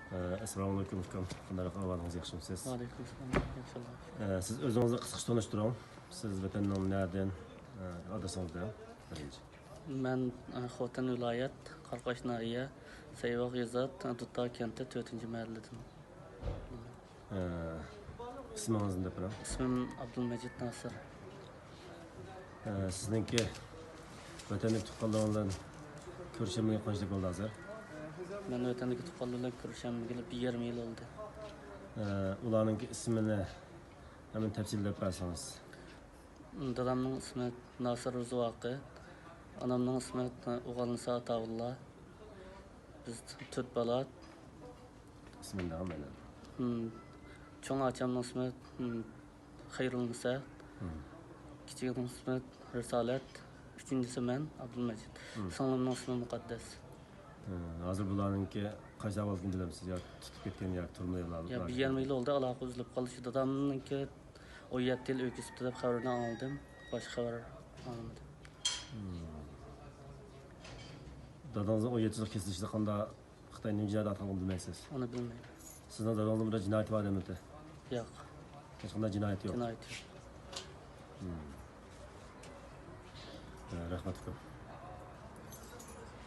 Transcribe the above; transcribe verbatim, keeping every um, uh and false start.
ئەسسالامۇئەلەيكۇم ئۇكام، قانداق ئەھۋالىڭىز، ياخشىمۇسىز؟ ۋەئەلەيكۇم ئەسسالام، ياخشى ئاللا. سىز ئۆزىڭىزنى قىسقىچە تونۇشتۇرۇڭ. سىز ۋەتەننىڭ نەدىن؟ ئادرېسىڭىز بىلەن بىرىنچى. مەن خوتەن ۋىلايەت، قاراقاش ناھىيە، سەيۋاغ يېزا، دۇتار كەنتى، تۆتىنچى مەھەللىدىن. ئىسمىڭىزنى دەپ بېرىڭ. ئىسمىم ئابدۇلمەجىت ناسىر. سىزنىڭكى ۋەتەندىكى تۇغقانلىرىڭىز بىلەن كۆرۈشەلمىگىلى قانچىلىك بولدى ھازىر؟ مەن ۋەتەندىكى تۇغقانلار بىلەن كۆرۈشەلمىگىلى بىر يېرىم يىل بولدى. ئۇلارنىڭكى ئىسمىنى ھەممىنى تەپسىلىي دەپ بەرسىڭىز. دادامنىڭ ئىسمى ناسىر رۇزۇۋاقىت، ئانامنىڭ ئىسمى ئوغالنىسا ئاتاۋۇللا. بىز تۆت بالا. ئىسمىنى دەڭ مەيلى. چوڭ ئاچامنىڭ ئىسمى خەيرۇلنىسا، كىچىكىنىڭ ئىسمى رىسالەت، ئۈچىنچىسى مەن، ئابدۇلمەجىت. سىڭلىمنىڭ ئىسمى مۇقەددەس. ھازىر بۇلارنىڭكى قايسى ئەھۋالدىكىنى بىلەمسىز؟ يا تۇتۇپ كەتكەن ياكى تۈرمىدە؟ يا بىر يېرىم يىل بولدى، ئالاقە ئۈزۈلۈپ قالدى. دادامنىڭكى ئون يەتتە يىل ئۆي كېسىپتۇ دەپ خەۋىرىنى ئاڭلىدىم. باشقا خەۋەر ئاڭلىمىدىم. دادىڭىزنىڭ ئون يەتتە يىللىق كېسىلىشىدە قانداق، خىتاي نېمە جىنايەت ئاتقانلىقىنى بىلمەيسىز؟ ئۇنى بىلمەيمەن. سىزنىڭ دادىڭىزنىڭ بىرەر جىنايىتى بار دېمىدى؟ ياق. ھېچقانداق جىنايىتى يوق. جىنايىتى يوق. رەھمەت ئۇكام.